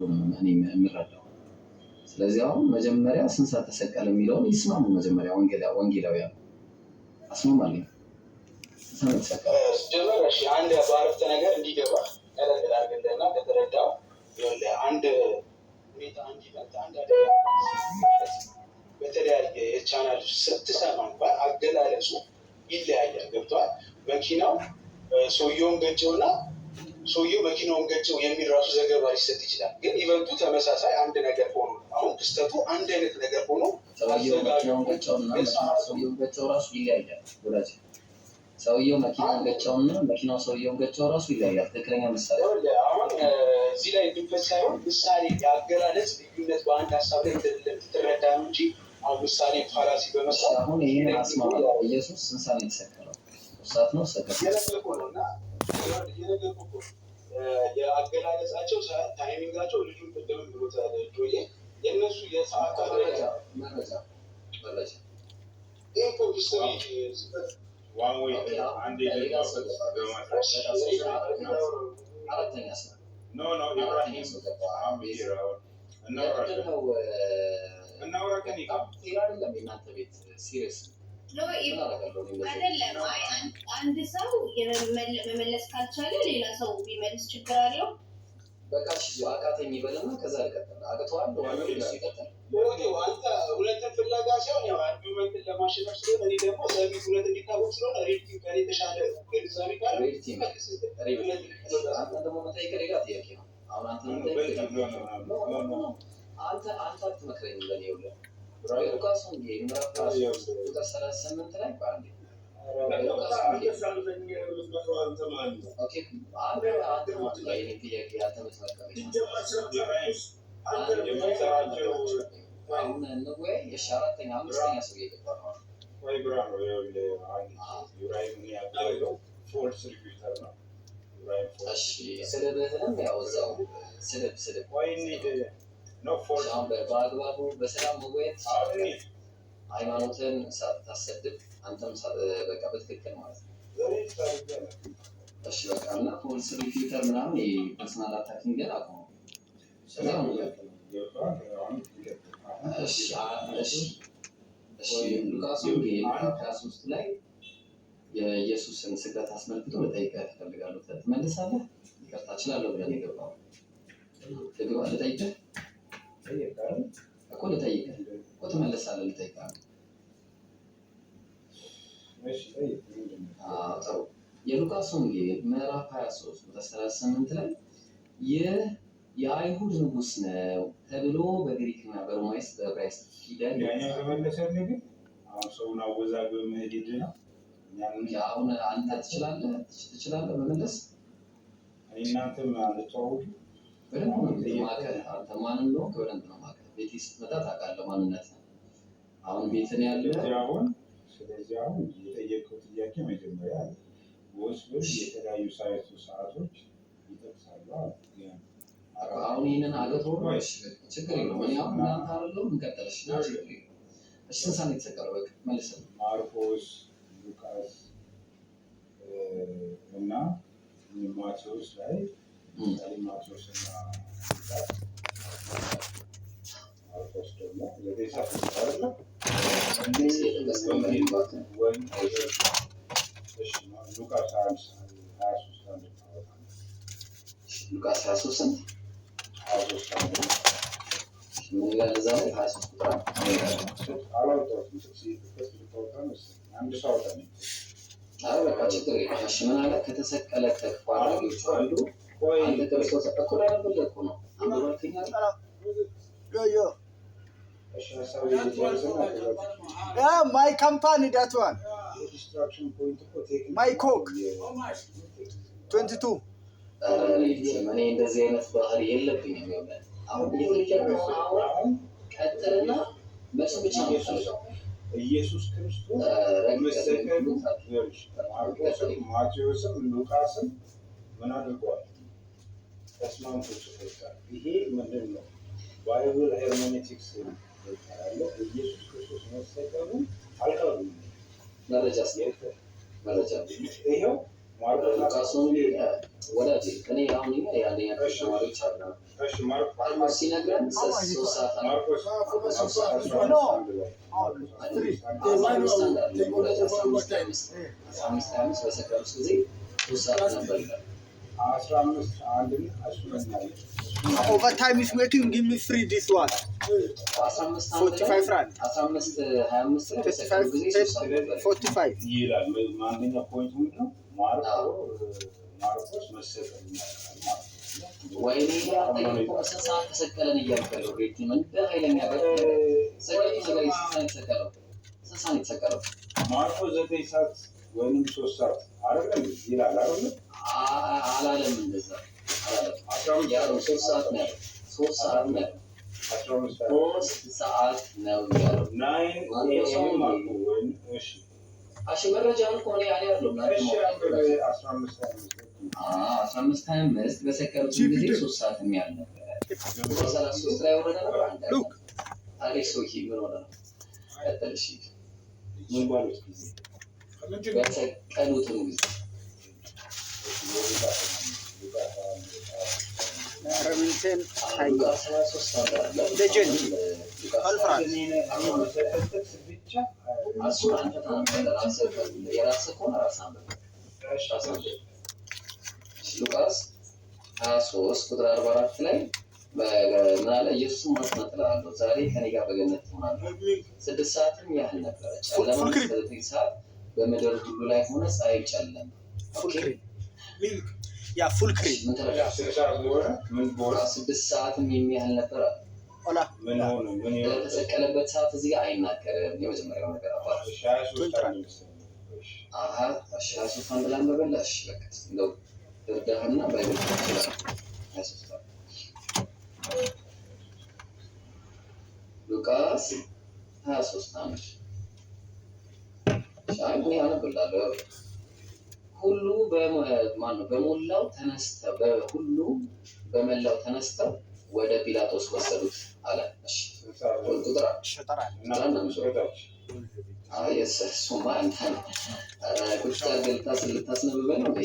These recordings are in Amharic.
እኔ የምረዳው። ስለዚህ አሁን መጀመሪያ ስንት ሰዓት ተሰቀለ የሚለውን ይስማሙ። መጀመሪያ ወንጌላውያን አስማማልኝ። ስንት ሰዓት ተሰቀለ? ጀመር እሺ፣ አንድ በአረፍተ ነገር እንዲገባ ቀለል ላድርግልህና እንደተረዳው ይኸውልህ፣ አንድ ሁኔታ፣ አንድ event፣ አንድ አደጋ በተለያየ የቻናል ስትሰማ እንኳን አገላለጹ ይለያያል። ገብቶሃል? መኪናው ሰውየውን ገጨውና ሰውየው መኪናውን ገጨው የሚል ራሱ ዘገባ ሊሰጥ ይችላል። ግን event ኡ ተመሳሳይ አንድ ነገር ሆኖ፣ አሁን ክስተቱ አንድ አይነት ነገር ሆኖ ሰውየው መኪናውን ገጨውና መኪናው ሰውየውን ገጨው ራሱ ይለያያል። ወዳጅ፣ ሰውየው መኪናውን ገጨውና መኪናው ሰውየውን ገጨው ራሱ ይለያያል። ትክክለኛ ምሳሌ ይኸውልህ፣ አሁን እዚህ ላይ ድንፈት ሳይሆን ምሳሌ የአገላለጽ ልዩነት በአንድ ሀሳብ ላይ እንደምትረዳ ነው እንጂ አሁን ምሳሌ fallacy በመስራት አሁን ይህንን አስማማ። ኢየሱስ ስንት ሰዓት ነው የተሰቀለው? 3 ሰዓት ነው ሰቀለው። እየነገርኩህ ነው እና እየነገርኩህ እኮ ነው። የአገላለጻቸው timing ኣቸው ልጁን ቅድምም ብሎታል ጆዬ፣ የእነሱ የሰዓት መረጃ፣ መረጃ፣ መረጃ። ይህ እኮ history One way አንድ ሌላ ሰው ገባ። አራተኛ ሰው No, አራተኛ ኢብራሂም ሰው ገባ። እናወራለን። ምንድን ነው? እናውራ ከእኔ ጋር። በጣም fair አይደለም የእናንተ ቤት፣ serious No. ምን አደርጋለሁ እኔ እንደዚህ? አይደለም። አይ፣ አንድ ሰው መመለስ ካልቻለ ሌላ ሰው ቢመልስ ችግር አለው? በቃ እሺ፣ አቃተኝ ይበልና ከዛ ልቀጥል። አቅተዋል፣ ዋናው እሱ ይቀጥል። ኦኬ፣ አንተ እውነትን ፍለጋ ሳይሆን ያው argument ን ለማሸነፍ ስለሆነ፣ እኔ ደግሞ ሰሚ እውነት እንዲታወቅ ስለሆነ red team ከእኔ የተሻለ ግንዛቤ ካለ Red team፣ red team። አንተ ደግሞ መጠየቅ ሌላ ጥያቄ ነው። አሁን አንተ መጠየቅ ሌላ ነው። አንተ አትመክረኝም ለእኔ። ይኸውልህ፣ የሉቃስ ወንጌል ምዕራፍ 23 ቁጥር 38 ላይ፣ ቆይ አንዴ፣ የሉቃስ ወንጌል፣ okay፣ አንተ ማለት ነው የእኔን ጥያቄ አንተ የምትመክረኝ፣ አሁን እንወያይ። እሺ፣ አራተኛ አምስተኛ ሰው እየገባ ነው። ወይ ብራ ነው። ይኸውልህ፣ አንድ ኢብራሂም እኔ ያለው false refuter ነው ኢብራሂም false። እሺ፣ ስድብህንም ያው እዛው ስድብ ስድብ። ወይ እንሂድ ነው false። አሁን በአግባቡ በሰላም መወያየት አሁን ትችላለህ። እንሂድ። ሃይማኖትን ሳታሰድብ አንተም በቃ በትክክል ማለት ነው። እሺ በቃ፣ እና false refuter ምናምን personal attacking ግን አቁሙ። ከዛ አሁን ገብቶሃል? አሁን ይቀጥል። አሁን እሺ፣ ሉቃስ ወንጌል ምዕራፍ 23 ላይ የኢየሱስን ስቅለት አስመልክቶ ልጠይቅህ እፈልጋለሁ። ትመልሳለህ? ይቅርታ፣ እችላለሁ ብለን የገባው ልግባ፣ ልጠይቅህ እኮ፣ ልጠይቅህ እኮ፣ ትመልሳለህ። ልጠይቅህ። እሺ፣ ጠይቅ። ምንድን ነው? አዎ፣ ጥሩ። የሉቃስ ወንጌል ምዕራፍ 23 ቁጥር 38 ላይ "ይህ የአይሁድ ንጉሥ ነው" ተብሎ በግሪክና በሮማይስጥ በዕብራይስጥ ፊደል ያኛው የተጻፈ ተመለሰልህ፣ ግን አሁን ሰውን አወዛግበህ መሄድ ነው። እኛን አሁን አንተ ትችላለህ፣ ትችላለህ መመለስ። እኔ እናንተም አንተዋወቅም። በደንብ ነው የማውቅህ። አንተ ማን እንደሆንክ በደንብ ነው የማውቅህ። ቤቴ ስትመጣ ታውቃለህ ማንነትህን። አሁን ቤት ነው ያለ። ስለዚህ አሁን የጠየቀው ጥያቄ መጀመሪያ አለ gospel የተለያዩ ሳይቱ ሰዓቶች ይጠቅሳሉ አለ። አሁን ይህንን አገቶ እሺ፣ በቃ ችግር የለውም። እኔ አሁን እናንተ አይደለሁም፣ እንቀጥል። እሺ፣ ና፣ ችግር የለውም። እሺ፣ ስንት ሰዓት ነው የተሰቀለው? በቃ መልስልኝ። ማርቆስ፣ ሉቃስ እና ማቴዎስ ላይ፣ ለምሳሌ ማቴዎስ እና ሉቃስ፣ ማርቆስ ደግሞ 9 ሰዓት ነው አይደለ? የጠቀስከው እባክህ። ወንጌል፣ እሺ፣ ሉቃስ 23:1 ታወጣለህ። ሉቃስ 23 ስንት? 23:1። ምን ይላል እዛ ላይ? 23 ቁጥር 1 ምን ይላል? አላወጣሁትም። ጥቅስ እየጠቀስክ ልታወጣ መሰለኝ። አንድ ሰው አውጣ ነው። አይ በቃ ችግር የለም። እሺ፣ ምን አለ? ከተሰቀለ ከክፉ አድራጊዎቹ አንዱ ቆይ። አንተ ክርስቶስ እኮ ላነብልህ እኮ ነው። አንብብ አልከኝ አይደል? Yo, yo. እሺ፣ ሀሳብ ልጨርስና ከዛ Yeah, my company, that one. የ distraction point እኮ ቴክኒክ My Coke. 22. ኧረ ሬዲዮ፣ እኔ እንደዚህ አይነት ባህሪ የለብኝም። ይኸውልህ፣ አሁን እየጠየቅነውን አውራ፣ ቀጥልና መልሱ ብቻ ነው የምፈልገው። ኢየሱስ ክርስቶስ ኧረ መሰቀሉ፣ ይኸውልሽ፣ ማርቆስም ማቴዎስም ሉቃስም ምን አድርገዋል? ተስማምቶ ጽፎታል። ይሄ ምንድን ነው? Bible hermeneutics ይባላል። ኢየሱስ ክርስቶስ መሰቀሉ አልካዱም። መረጃ፣ መረጃ። ይኸው ማርቆስ ሉቃስ ወንጌል፣ ወዳጄ፣ እኔ አሁን እኛ የአንደኛ ክፍል ተማሪዎች አለ። እሺ፣ ማርቆስ ማርቆስ ሲነግረን 3 ሰዓት አለ። ማርቆስ No. 15:1 ላይ። Three. 15:1 አለ ወዳጅ፣ 15:25፣ 15:25 በሰቀሉት ጊዜ 3 ሰዓት ነበር ይላል። 15:1ን እሱን እናያለን። Overtime is working. Give me free this one. 15:1 Forty ላይ five rand. 15:25 ላይ Thirty በሰቀሉ five. ጊዜ 3 ሰዓት ነበር ይላል። 45. ይላል። አንደኛ point ምንድን ነው? ማርቆስ መሰቀሉን ያውቃል ማለት ነው። ወይኔ፣ አልጠየኩም። ስንት ሰዓት ተሰቀለን እያልኩ ያለው ሬቲ እንደ ኃይለኛ ስቅለቱ ነገር ስንት ሰዓት የተሰቀለው? ስንት ሰዓት የተሰቀለው? ማርቆስ 9 ሰዓት ወይንም 3 ሰዓት አይደለም ይላል አይደለም? አላለም፣ እንደዛ አላለም። 15 ያለው 3 ሰዓት ነው ያለው። 3 ሰዓት ነው ያለው። 15 3 ሰዓት ነው ያለው። 9 AM አልኩ ወይም እሺ። እሺ፣ መረጃውን እኮ እኔ አልያለሁም። እሺ፣ አንብብ። 15:25። 15:25 በሰቀሉት ጊዜ 3 ሰዓት የሚያህል ነበረ። ቁጥር 33 ላይ ወረደ ነበር። አንድ Look. አሌክስ ኦኬ፣ ምን ሆነ ነው? ቀጥል እሺ። ምን ባሉት ጊዜ? በሰቀሉትም ጊዜ። Remington. ሉቃስ 23 አለ። Legend. ሉቃስ Conference. ጥቅስ ብቻ። እሱን አንተ ታነባለህ። ራስህ የራስህ ከሆነ ራስህ አንብብ። ራስህ አንብብ። ሉቃስ 23 ቁጥር 44 ላይ ምን አለ? ኢየሱስም እውነት እውነት እልሃለሁ፣ ዛሬ ከእኔ ጋር በገነት ትሆናለህ። 6 ሰዓትም ያህል ነበረ። ጨለማ Full cream. እስከ 9 ሰዓት በምድር ሁሉ ላይ ሆነ፣ ፀሐይ ጨለመ። Full Okay። cream. Yeah, full cream. ምን ተረዳ? 6 ሰዓት በሆነ ምን በሆነ? 6 ሰዓትም የሚያህል ነበር አለ። Hola. ምን ሆነ? ምን ይሆነ? ስለተሰቀለበት ሰዓት እዚህ ጋር አይናገርም። የመጀመሪያው ነገር አባት 23:1 መሰለኝ። እሺ። አሀ፣ እሺ፣ 23:1 ላንብብልህ። እሺ፣ በቃ እንደው እርዳህና Bible ይችላል። 23:1፣ ሉቃስ 23:1። እሺ፣ አይ እኔ አነብልሃለሁ። ሁሉ ማን ነው በሞላው ተነስተው፣ ሁሉ በመላው ተነስተው ወደ ጲላጦስ ወሰዱት አለ። እሺ። 6 ሰዓት ቁጥር Shataran. እና በታች። አይ እሱማ አንተ ቁጭ አድርገህ ልታስነብበን ነው እንዴ?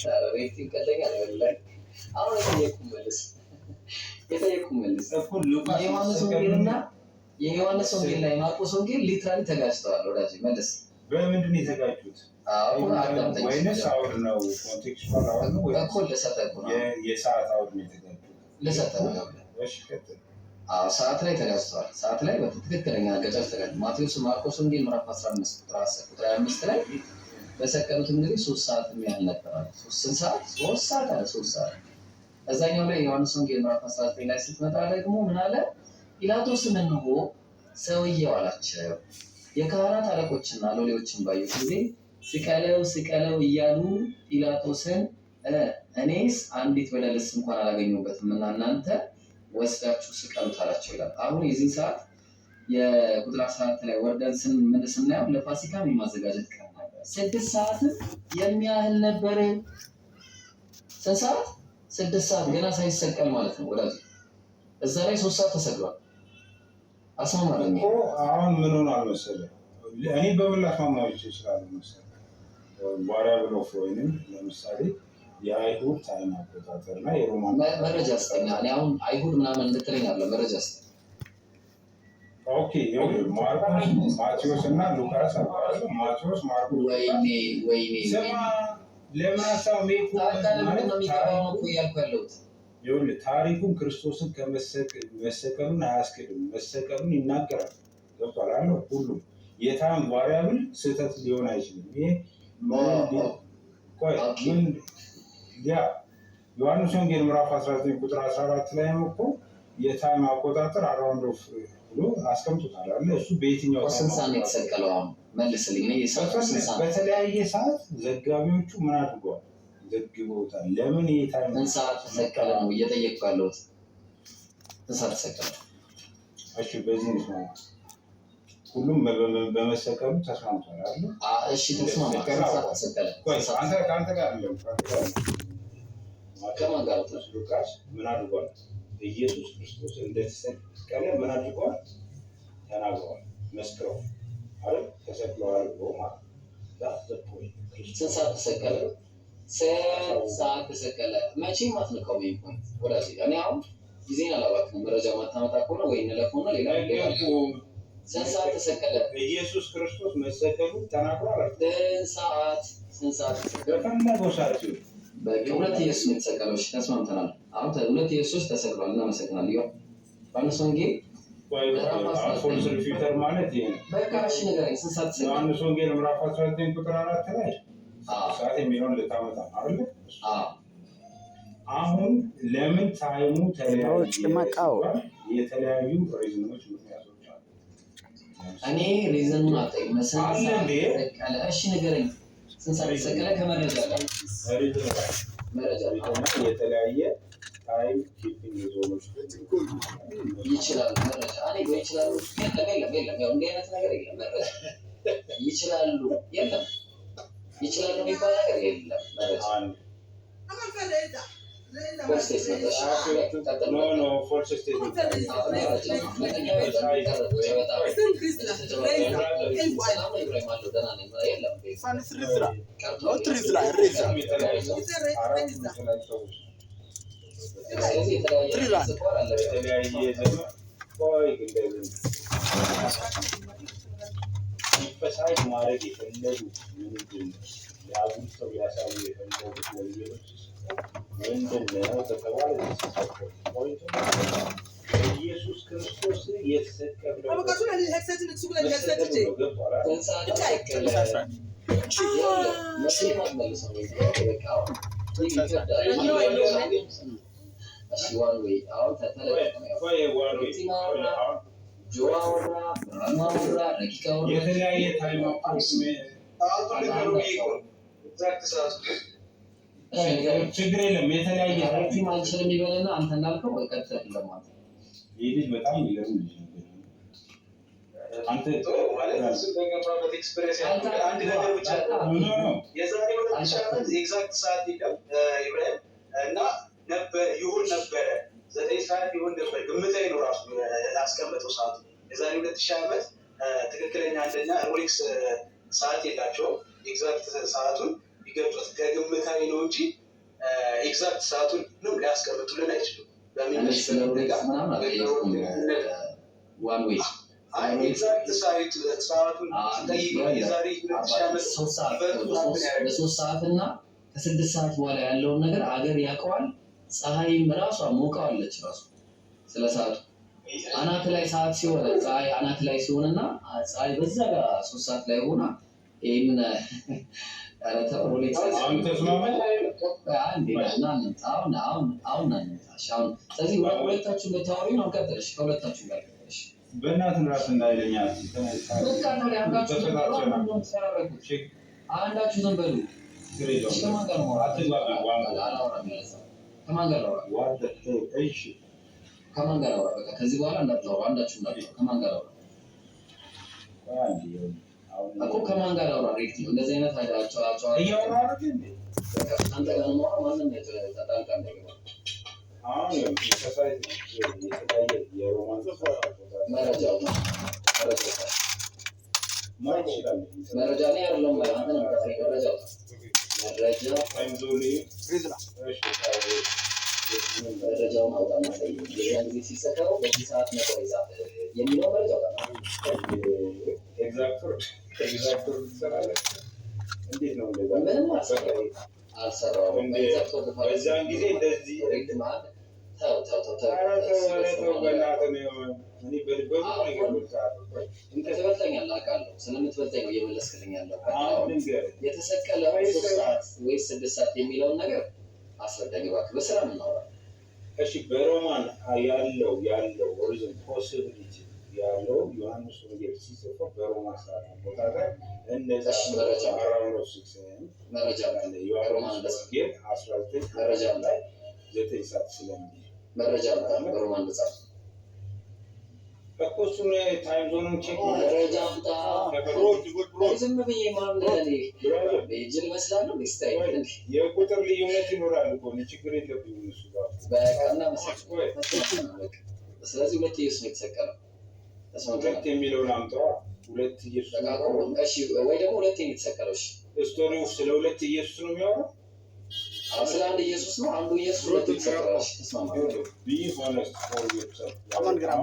ኧረ ሬቲንግ ቀለኛል። ወላሂ አሁን የጠየቅኩህ መልስ፣ የጠየቅኩህ መልስ። እኮ ሉቃስ የዮሐንስ መሰቀሉን ወንጌልና የዮሐንስ ወንጌል እና የማርቆስ ወንጌል literally ተጋጭተዋል። ወዳጄ መልስ። በምንድን ነው የተጋጩት? አሁን አዳምጠኝ። ወይንስ አውድ ነው? Contextual አውድ ነው ወይንስ እኮ ልሰጠህ እኮ ነው። የሰዓት አውድ ነው የተጋጩት? ልሰጠህ ነው። ይኸውልህ። እሺ፣ ቀጥል። አዎ፣ ሰዓት ላይ ተጋጭተዋል። ሰዓት ላይ በትክክለኛ አገጫጭ ተጋጭ ማቴዎስ ማርቆስ ወንጌል ምዕራፍ 15 ቁጥር 10 ቁጥር 25 ላይ በሰቀሉትም ጊዜ 3 ሰዓት የሚያህል ነበር አለ። ስንት ሰዓት? 3 ሰዓት አለ። 3 ሰዓት። እዛኛው ላይ ዮሐንስ ወንጌል ምዕራፍ 19 ላይ ስትመጣ ደግሞ ምን አለ? ጲላጦስም እንሆ ሰውየው አላቸው። የካህናት አለቆችና ሎሌዎችን ባዩት ጊዜ ስቀለው ስቀለው እያሉ ጲላጦስን እኔስ አንዲት በደልስ እንኳን አላገኘሁበትም እና እናንተ ወስዳችሁ ስቀሉት አላቸው ይላል። አሁን የዚህን ሰዓት የቁጥር 14 ላይ ወርደን ምን ስናየው ለፋሲካም የማዘጋጀት ቀን ነበር። 6 ሰዓትም የሚያህል ነበር። ስንት ሰዓት? 6 ሰዓት ገና ሳይሰቀል ማለት ነው ወዳጅ። እዛ ላይ 3 ሰዓት ተሰቅሏል። አስማማለኝ። እኮ አሁን ምን ሆኗል መሰለህ? እኔ በምን ላስማማው ይችላሉ መሰለህ? Variable of ወይንም ለምሳሌ የአይሁድ time አቆጣጠር እና የሮማን መረጃ ስጠኝ። እኔ አሁን አይሁድ ምናምን እንድትለኝ አለ፣ መረጃ ስጠኝ። Okay፣ ይኸውልህ፣ ማርቆስ፣ ማቴዎስ እና ሉቃስ አሉ አይደል? ማቴዎስ፣ ማርቆስ፣ ወይኔ ወይኔ! ስማ፣ ለምን ሀሳብ ሜኩ ታዲያ ለምንድን ነው የሚገባው ነው እኮ እያልኩ ያለሁት። ይኸውልህ፣ ታሪኩን ክርስቶስን መሰቀሉን አያስክድም። መሰቀሉን ይናገራል። ገብቷል አለ። ሁሉም የ time variable ስህተት ሊሆን አይችልም። ይሄ ቆይ ምን ያ ዮሐንስ ወንጌል ምዕራፍ 19 ቁጥር 14 ላይም እኮ የ time አቆጣጠር around of ብሎ አስቀምጦታል አለ። እሱ በየትኛው ስንት ሰዓት ነው የተሰቀለው? አሁን መልስልኝ። እኔ የሰዓቱ ስንት ሰዓት? በተለያየ ሰዓት ዘጋቢዎቹ ምን አድርገዋል? ዘግበውታል። ለምን የ time ስንት ሰዓት ተሰቀለ ነው እየጠየቅኩ ያለሁት። ስንት ሰዓት ተሰቀለ? እሺ፣ በዚህ እንስማማ። ሁሉም በመሰቀሉ ተስማምቷል አይደል? እሺ ተስማማ። ስንት ሰዓት ተሰቀለ? ቆይ፣ አንተ ከአንተ ጋር አይደለም፣ ከአንተ ጋር አይደለም። ከማን ጋር? ማቴዎስ፣ ሉቃስ ምን አድርጓል? ኢየሱስ ክርስቶስ እንደተሰቀለ ምን አድርገዋል? ተናግረዋል፣ መስክረዋል አይደል? ተሰቅለዋል ብሎ ማለት ነው። That's the point። ስንት ሰዓት ተሰቀለ? ስንት ሰዓት ተሰቀለ? መቼም አትነካውም። ይሄን point ወዳጄ፣ እኔ አሁን ጊዜን አላባክንም። መረጃ ማታመጣ ከሆነ ወይ እንለፈውና ሌላ ሌላ። ስንት ሰዓት ተሰቀለ? ኢየሱስ ክርስቶስ መሰቀሉን ተናግሯል። ስንት ሰዓት ተሰቀለ? በፈለገው ሰዓት ይሁን። በቃ ሁለት ኢየሱስ ነው የተሰቀለው። እሺ ተስማምተናል። አሁን ሁለት ኢየሱስ ተሰቅሏል። እናመሰግናለን። ዮሐንስ ወንጌል False refuter ማለት ይሄ ነው። በቃ እሺ ንገረኝ፣ ስንት ሰዓት ተሰቀለ? ዮሐንስ ወንጌል ምዕራፍ 19 ቁጥር 4 ላይ ሰዓት የሚለውን ልታመጣ ነው አይደለ? አዎ። አሁን ለምን time ኡ ተለያየ ጭመቃው። ሲባል የተለያዩ reason ኦች ምክንያቶች አሉ። እኔ reason ኡን አልጠይቅም። ስንት አለ ሰዓት እንዴ? ተሰቀለ? እሺ ንገረኝ፣ ስንት ሰዓት ተሰቀለ? ከመረጃ ጋር Reason አለ። መረጃ Reason የተለያየ time keeping zone ኦች ይችላሉ። መረጃ እኔ ወይ ይችላሉ። የለም የለም የለም፣ ያው እንዲህ አይነት ነገር የለም። መረጃ ይችላሉ የለም፣ ይችላሉ የሚባል ነገር የለም። መረጃ አንድ False statement። እሺ ቀጥል። No, false statement. አዎ፣ መረጃ መጠኛ በጣም ሰላም ነው። ኢብራሂም አለው ደህና ነኝ። የለም Rizla. ቀርቷል። Not Rizla, Rizla. አራት የተለያዩ ሰዎች ስለዚህ የተለያየ ትሪላንድ። ስኳር አለ። የተለያየ ዘመን ቆይ ግን እንደዚህ emphasize ማድረግ የፈለጉት ምንድን ነው? የአጉልተው ሊያሳዩ የፈለጉት ወንጌሎች ምንድን ነው ከተባለ point ኡ ኢየሱስ ክርስቶስ የተሰቀለው መሰቀሉ ነው። ገብቶሃል አይደል? ስንት ሰዓት ተሰቀለ? መቼም አትመልሰውም። በቃ አሁን ይህ ይከብዳል። እሺ one way አሁን ተለቀቀ ነው። ያው ቆይ one way ቆይ አሁን ጆ አወራ፣ ብርሃኑ አወራ፣ ረቂቅ አወራ። የተለያየ time approximate ሰዓቱን ንገሩ ብዬ እኮ ነው። Exact ሰዓቱ እሺ ንገረኝ። ችግር የለም። የተለያየ time ረቂም አልችልም ይበልና አንተ እንዳልከው ቀጥተህ ለማለት ይህ ልጅ በጣም የሚገርም ልጅ ነው። አንተ ማለት እሱ በገባበት experience ያለው አንድ ነገር ብቻ ነው። No. የዛሬ 2000 ዓመት exact ሰዓት የለም ኢብራሂም እና ነበር ይሁን ነበረ 9 ሰዓት ይሁን ነበር ግምታዊ ነው ራሱ ያስቀመጠው ሰዓቱ። የዛሬ 2000 ዓመት ትክክለኛ አንደኛ Rolex ሰዓት የላቸውም። Exact ሰዓቱን ቢገልጹት ከግምታዊ ነው እንጂ exact ሰዓቱን ምንም ሊያስቀምጡልን አይችሉም። እኔ ስለ Rolex ምናምን አልጠየኩም። One way Exact ሰዓቱን ስጠይቀው የዛሬ 2000 ዓመት 3 ሰዓት በ3 ሰዓት እና ከ6 ሰዓት በኋላ ያለውን ነገር አገር ያውቀዋል። ፀሐይም ራሷ ሞቀዋለች ራሱ ስለ ሰዓቱ አናት ላይ ሰዓት ሲሆን ፀሐይ አናት ላይ ሲሆንና ፀሐይ በዛ ጋር 3 ሰዓት ላይ ሆና ይህንን ኧረ ተው Rolex አሁን ተስማማን። አንዴ ና እንምጣ። አሁን አሁን አሁን ና እንምጣ። እሺ አሁን ስለዚህ ሁለታችሁ ልታወሪ ነው። ቀጥል። እሺ ከሁለታችሁ ጋር ቀጥል። እሺ በእናትህ ራስ እንዳይለኛ በቃ ታዲያ አንዳችሁ ዝም በሉ። አንዱ ነው የምትፈራረቁት። አንዳችሁ ዝም በሉ። ችግር የለውም። እሺ ከማን ጋር ነው የማወራው? አትግባቢ። ዋን አላወራም ያለ ሰው ከማን ጋር ላውራ? What the heck? እሺ ከማን ጋር ላውራ? በቃ ከዚህ በኋላ እንዳታወሩ፣ አንዳችሁ እንዳታወሩ። ከማን ጋር ላውራ ቆይ አንዴ ይኸውልህ፣ አሁን እኮ ከማን ጋር ላውራ? ሬክቲ እንደዚህ አይነት አጨዋ እያወራህ አይደል እንዴ? በቃ አንተ ጋር ነው የማወራው። ማንም ጣልቃ እንዳይገባ። አሁን emphasize የተለያየ የ Roman መረጃ አውጣ፣ መረጃ አውጣ። ማየት ይችላል። መረጃ ላይ አይደለም አንተ ነው የምታሳየኝ። መረጃ አውጣ፣ መረጃ Time zone Rizla. እሺ መረጃውን አውጣ ማሳየኝ። የዚያን ጊዜ ሲሰቀሉ በዚህ ሰዓት ነበር የጻፈ የሚለው መረጃ አውጣ። Exact word exact word ትሰራለህ። እንዴት ነው እንደዛ? ምንም አልሰራሁም አልሰራሁም። እንዴ፣ Exact word በዛን ጊዜ እንደዚህ ሬክት መሀል ተው ተው ተው ተው። ኧረ ተው፣ ኧረ ተው፣ በእናትህ ነው። እኔ በብዙ ነገር እበልጥሃለሁ። ቆይ እንትን ትበልጠኛለህ አውቃለሁ። ስለምትበልጠኝ ነው እየመለስክልኝ ያለው። አሁን ልንገርህ የተሰቀለው 3 ሰዓት ወይስ 6 ሰዓት የሚለውን ነገር አስረዳኝ እባክህ። በስራ እናውራ። እሺ በሮማን ያለው reason possibility ያለው ዮሐንስ ወንጌል ሲጽፈው በሮማን ሰዓት አቆጣጠር እነዛ እሺ፣ መረጃ around 6 መረጃ ዮሐንስ ወንጌል 19 መረጃ ላይ 9 ሰዓት ስለሚል መረጃ አምጣ። በሮማን መጽሐፍ እኮ እሱን time zone ኡን check መረጃ አምጣ። ዝም ብዬ ማን እኔ ጅል እመስላለሁ? ስታይ የቁጥር ልዩነት ይኖራል እኮ እኔ ችግር የለብኝም እሱ ጋር። በቃ እናመሰግናለን። በቃ ስለዚህ ሁለት ኢየሱስ ነው የተሰቀለው። ተስማምተናል። ሁለት የሚለውን አምጣዋ። ሁለት ኢየሱስ በቃ እሺ፣ ወይ ደግሞ ሁለት ነው የተሰቀለው። እሺ Story ው ስለ ሁለት ኢየሱስ ነው የሚያወራው። ስለ አንድ ኢየሱስ ነው። አንዱ ኢየሱስ ሁለት ይሰራል። ተስማማለሁ። Be honest for yourself. Aman gram.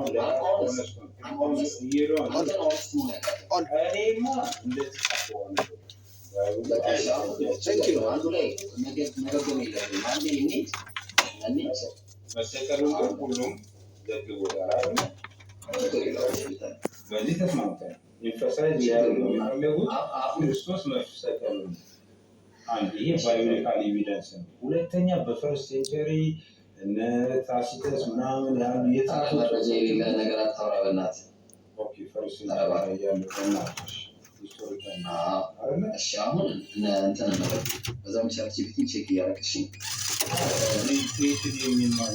You don't. አንተ ነው honest መሆን ያቃተህ። እኔማ እንደዚህ ጻፈው ነው። በቃ እሺ፣ አሁን Thank you. አንዱ ላይ መገገም የለብንም። አንዴ እንሂድ እንሂድ፣ መሰቀሉን ግን ሁሉም ዘግቦታል አይደል? ችግር የለውም። በዚህ ተስማምተን emphasize ሊያደርጉ የፈለጉት አሁን ክርስቶስ መሰቀሉን ነው። አንድ ይሄ biblical evidence ነው። ሁለተኛ በ first century እነ ታሲተስ ምናምን ያሉ የጻፉት መረጃ የሌለ ነገር አታውራ በእናትህ። Okay፣ first century ላይ ያሉ እናቶች historical አይደለ? እሺ አሁን እነ እንትን እንበል። በዛም ChatGPT check እያደረግሽ እሺ። እኔ PhD የሚማር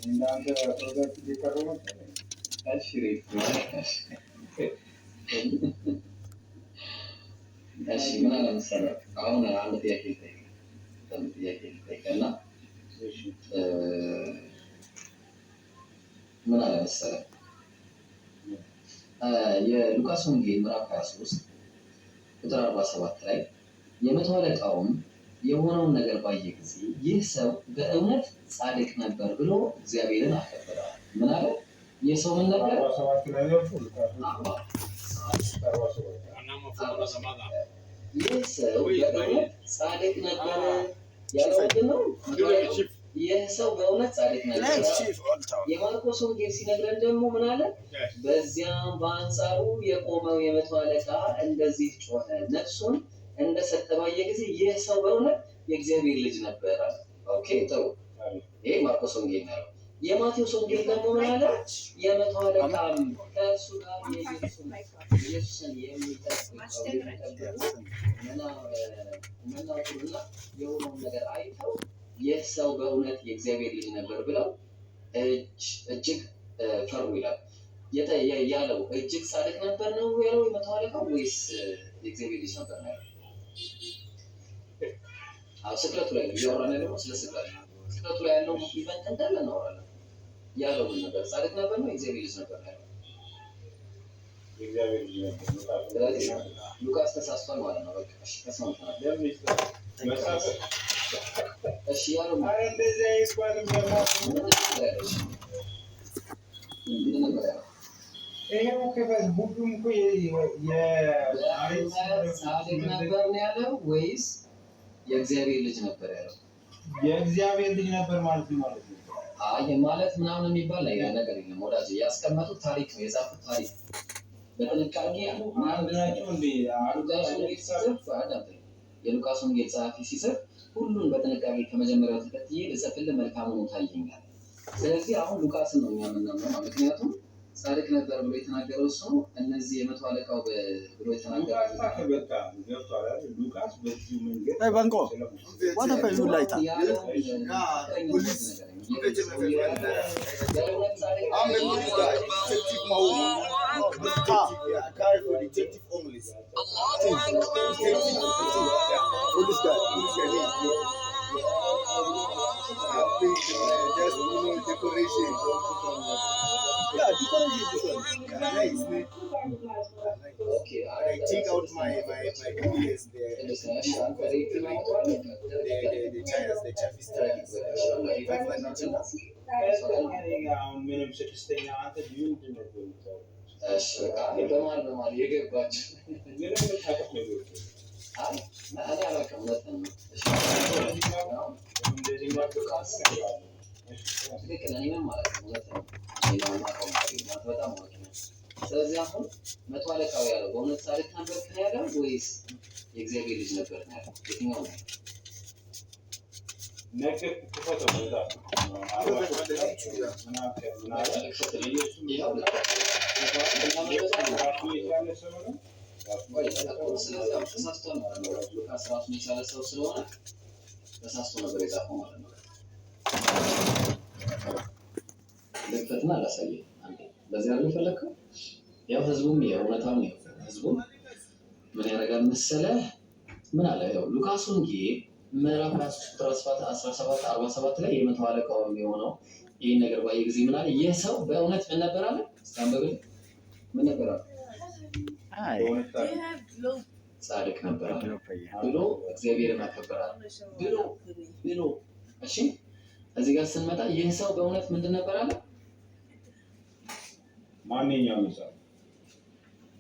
እንዳንተ ፕሮጀክት እየቀሩ መሰለኝ። እሺ ሬት እሺ እሺ፣ ምን አለ መሰለህ፣ አሁን አንድ ጥያቄ ልጠይቅህ፣ አንድ ጥያቄ ልጠይቅህ እና እሺ። ምን አለ መሰለህ፣ የሉቃስ ወንጌል ምዕራፍ 23 ቁጥር 47 ላይ የመቶ አለቃውም የሆነውን ነገር ባየ ጊዜ ይህ ሰው በእውነት ጻድቅ ነበር ብሎ እግዚአብሔርን አከበረ። ምን አለ? ይህ ሰው ምን ነበር? 47 ላይ ያልኩህ ሉቃስ 47። ይህ ሰው በእውነት ጻድቅ ነበረ ያለው ምንድን ነው? ይህ ሰው በእውነት ጻድቅ ነበረ። Chief all town. የማርቆስ ወንጌል ሲነግረን ደግሞ ምን አለ? በዚያም በአንጻሩ የቆመው የመቶ አለቃ እንደዚህ ጮኸ፣ ነፍሱን እንደሰጠ ባየ ጊዜ ይህ ሰው በእውነት የእግዚአብሔር ልጅ ነበር አለ። Okay፣ ጥሩ። ይሄ ማርቆስ ወንጌል ነው ያለው። የማቴዎስ ወንጌል ደግሞ ምን አለ? የመቶ አለቃም ከእርሱ ጋር ኢየሱስን የሚጠብቀው የሚጠብቁ መናውጡና የሆነውን ነገር አይተው ይህ ሰው በእውነት የእግዚአብሔር ልጅ ነበር ብለው እጅግ ፈሩ ይላል። ያለው እጅግ ጻድቅ ነበር ነው ያለው የመቶ አለቃው ወይስ የእግዚአብሔር ልጅ ነበር ነው ያለው? አዎ፣ ስቅለቱ ላይ ነው እያወራን ያለው፣ ስለ ስቅለቱ። ስቅለቱ ላይ ያለው event እንዳለ እናወራለን። ያለው ምን ነበር? ጻድቅ ነበር ነው የእግዚአብሔር ልጅ ነበር ነው ያለው? የእግዚአብሔር ልጅ ነበር። ሉቃስ ስለዚህ ሉቃስ ተሳስቷል ማለት ነው። በቃ እሺ፣ ተስማምተናል። ለምን ይስጣል? መጽሐፍ እሺ፣ ያለው ኧረ እንደዚህ አይባልም። ምን ነበር ያለው? እሺ፣ ምን ነበር ያለው? ይሄው ክፈት። ሁሉም እኮ በእውነት ጻድቅ ነበር ነው ያለው ወይስ የእግዚአብሔር ልጅ ነበር ያለው? የእግዚአብሔር ልጅ ነበር ማለት ነው ማለት ነው። አይ ማለት ምናምን የሚባል ነገር የለም ወዳጅ። ያስቀመጡት ታሪክ ነው፣ የጻፉት ታሪክ ነው። በጥንቃቄ አንድ ናቸው እንዴ? ሉቃስ ወንጌል ሲጽፍ፣ አዳምጠኝ። የሉቃስ ወንጌል ጸሐፊ ሲጽፍ ሁሉን በጥንቃቄ ከመጀመሪያው ተከትዬ ልጽፍልህ መልካም ሆኖ ታየኛል። ስለዚህ አሁን ሉቃስን ነው እኛ የምናምነው፣ ምክንያቱም ጻድቅ ነበር ብሎ የተናገረው እሱ ነው። እነዚህ የመቶ አለቃው ብሎ ሉቃስ የተናገረው ጻፈ። በቃ ገብቷል አይደል? ሉቃስ በዚሁ መንገድ Hey, Bango. What happened you later? ያለውን I'm a police guy. Detective Mahoma. Detective, yeah. Guy for detective only. Detective, detective, yeah. Police guy, police guy. Yeah. Yeah, please, just decoration. Yeah, decoration this one. Yeah, nice, man. Okay. I take out my PDS there. The tires, the Chaffee's tires. 500. አሁን ምንም ስድስተኛ አንተ ምንድን ነው የምታወራው? እሺ በቃ በመሀል በመሀል የገባችሁ ምንም የምታውቀው ነገር የለም። አይ እኔ አላውቅም፣ እውነት ነው። እሺ እንደዚህ ማድረግ ትክክል፣ እኔ ምንም አላውቅም፣ እውነት ነው። እኔ የማውቀው ነገር የለም። አንተ በጣም አዋቂ ነህ። ስለዚህ አሁን መቶ አለቃው ያለው በእውነት ጻድቅ ነበር ነው ያለው ወይስ የእግዚአብሔር ልጅ ነበር ነው ያለው? የትኛው ነው? ነገር ክፈተው መጽሐፍ ይኸው ራሱ የቻለ ሰው ነው። ስለዚህ አሁን ተሳስቷል ማለት ነው። ሉቃስ ራሱን የቻለ ሰው ስለሆነ ተሳስቶ ነበር የጻፈው ማለት ነው። ልክፈትና አላሳየህ አንዴ። በዚህ አይደል የፈለግከው? ያው ህዝቡም የእውነታውን ያው ህዝቡም ምን ያደርጋል መሰለህ? ምን አለ? ያው ሉቃስ ወንጌል ምዕራፍ 23 ቁጥር 17 47 ላይ የመቶ አለቃው የሆነው ይህን ነገር ባየ ጊዜ ምን አለ? ይህ ሰው በእውነት ምን ነበር አለ? እስኪ አንብብልኝ። ምን ነበር አለ? Hi. ጻድቅ ነበር አለ ብሎ እግዚአብሔርን አከበራል ብሎ። እሺ፣ እዚህ ጋር ስንመጣ ይህ ሰው በእውነት ምንድን ነበር አለ? ማንኛውም ይጻፍ።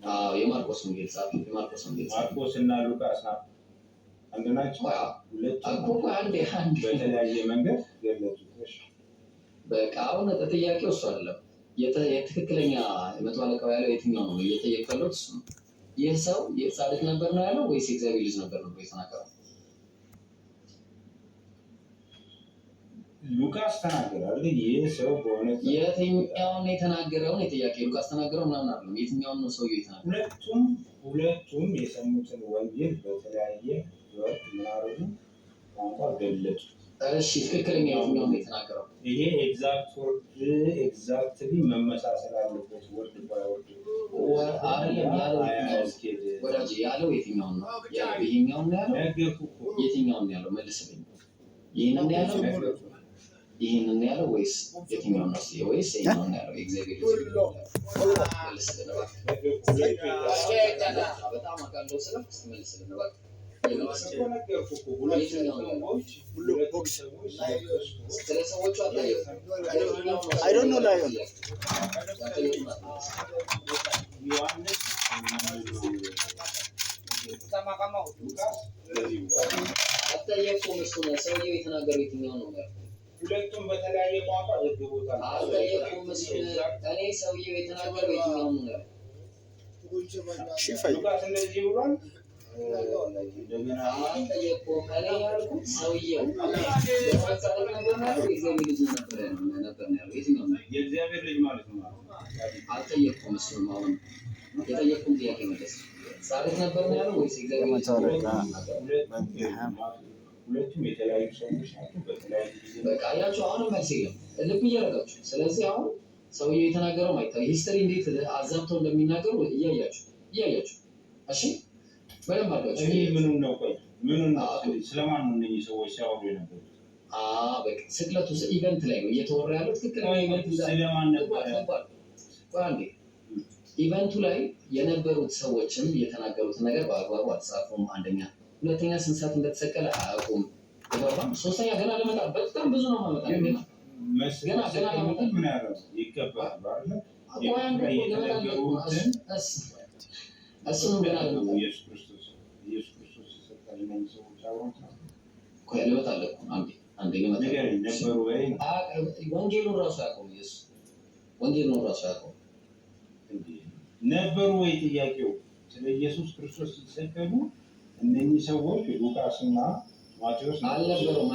አዎ፣ የማርቆስ ወንጌል ጻፊ፣ የማርቆስ ወንጌል ጻፊ። ማርቆስ እና ሉቃስ አንድ ናቸው። ቆይ ሁለቱም እኮ ቆይ፣ አንዴ አንዴ። በተለያየ መንገድ ገለጹት። እሺ። በቃ አሁን ጥያቄው እሱ አይደለም። የትክክለኛ የመቶ አለቃው ያለው የትኛው ነው እየጠየቅኩ ያለሁት እሱ ነው። ይህ ሰው የጻድቅ ነበር ነው ያለው ወይስ የእግዚአብሔር ልጅ ነበር ነው የተናገረው? ሉቃስ ተናገረ አይደል? ይህ ሰው በእውነት የትኛውን የተናገረውን የጥያቄ ሉቃስ ተናገረው ምናምን አይደለም። የትኛውን ነው ሰውየው የተናገረው? ሁለቱም የሰሙትን ወንጌል በተለያየ word ምን አደረጉ? ቋንቋ ገለጹ። እሺ፣ ትክክለኛ የትኛውን ነው የተናገረው? ይሄ exact word exactly መመሳሰል አለበት። Word by word አይደለም ያለው የትኛውን ነው? አያስኬድ። ወዳጅ፣ ያለው የትኛውን ነው ያለው? ይሄኛውን ነው ያለው? ነገርኩህ እኮ። የትኛውን ነው ያለው? መልስልኝ። ይህንን ነው ያለው? ነገርኩህ። ይህንን ነው ያለው ወይስ የትኛውን ነው? እስኪ ወይስ ይሄኛውን ነው ያለው? የእግዚአብሔር ልጅ ነው ያለው? መልስልን እባክህ። በጣም አውቃለሁ ስለ እስኪ መልስልን እባክህ። እኮ ነገርኩህ እኮ ሁለቱ ሰዎች ሁለቱ ሰዎች ስለ ክርስቶስ ስለ ሰዎቹ አልጠየኩም። የትኛው ነው I don't know lion. ያልጠየኩህን አትመልስ። ዮሐንስ ሉቃስ እንደዚህ ብሏል። አልጠየኩም። እሱን ሰውየው የተናገረው የትኛው ነው ያልኩህ። ሁለቱም በተለያየ ቋንቋ ዘግቦታል። አልጠየኩም። እሱን እኔ ሰውየው የተናገረው የትኛው ነው ያልኩህ። Shifai. ሉቃስ እንደዚህ ብሏል። እንደገና አልጠየኩም። እኔ ያልኩት ሰውየው በእውነት ጻድቅ ነበር ነው ያለው? የእግዚአብሔር ልጅ ነበር ነበር ነው ያለው? የትኛው ነው? የእግዚአብሔር ልጅ ማለት ነው ማለት ነው። አልጠየኩም። እሱንም አሁን የጠየቅኩህን ጥያቄ መለስ። ጻድቅ ነበር ነው ያለው ወይስ የእግዚአብሔር ልጅ ነበር ነው የተናገረው? ሁለቱም የተለያዩ ሰዎች ናቸው። በተለያዩ ጊዜ በቃ አያችሁ፣ አሁንም መልስ የለም። ልብ እያደረጋችሁ። ስለዚህ አሁን ሰውየው የተናገረው አይታ history እንዴት አዛብተው እንደሚናገሩ እያያችሁ እያያችሁ፣ እሺ፣ በደንብ አድርጋችሁ። እኔ ምኑን ነው? ቆይ ምኑን ነው? ስለማን ነው እነኚህ ሰዎች ሲያወሩ የነበሩት? በቃ ስቅለቱ event ላይ ነው እየተወራ ያለው ትክክለኛ event ስለማን ነበረ? ቆይ አንዴ፣ event ኡ ላይ የነበሩት ሰዎችም የተናገሩትን ነገር በአግባቡ አልጻፉም። አንደኛ፣ ሁለተኛ ስንት ሰዓት እንደተሰቀለ አያውቁም። ገባህ? ሶስተኛ ገና ለመጣ በጣም ብዙ ነው ማመጣ ገና ገና ገና ለመጣ ምን ያለው ይገባል አይደለ? ቆይ አንዴ እኮ ልመጣልህ እኮ። እሱንም ገና ልመጣ ኢየሱስ ክርስቶስ ሲሰቀል እነኚህ ሰዎች አብረውት ነበር? ቆይ ልመጣልህ እኮ፣ አንዴ አንዴ ልመጣልህ። ንገረኝ፣ ነበሩ ወይ? ወንጌሉን ራሱ አያውቀውም ኢየሱስ፣ ወንጌሉን ራሱ አያውቀውም። እንዴ፣ ነበሩ ወይ? ጥያቄው ስለ ኢየሱስ ክርስቶስ ሲሰቀሉ እነኚህ ሰዎች ሉቃስና ማቴዎስ አልነበሩም።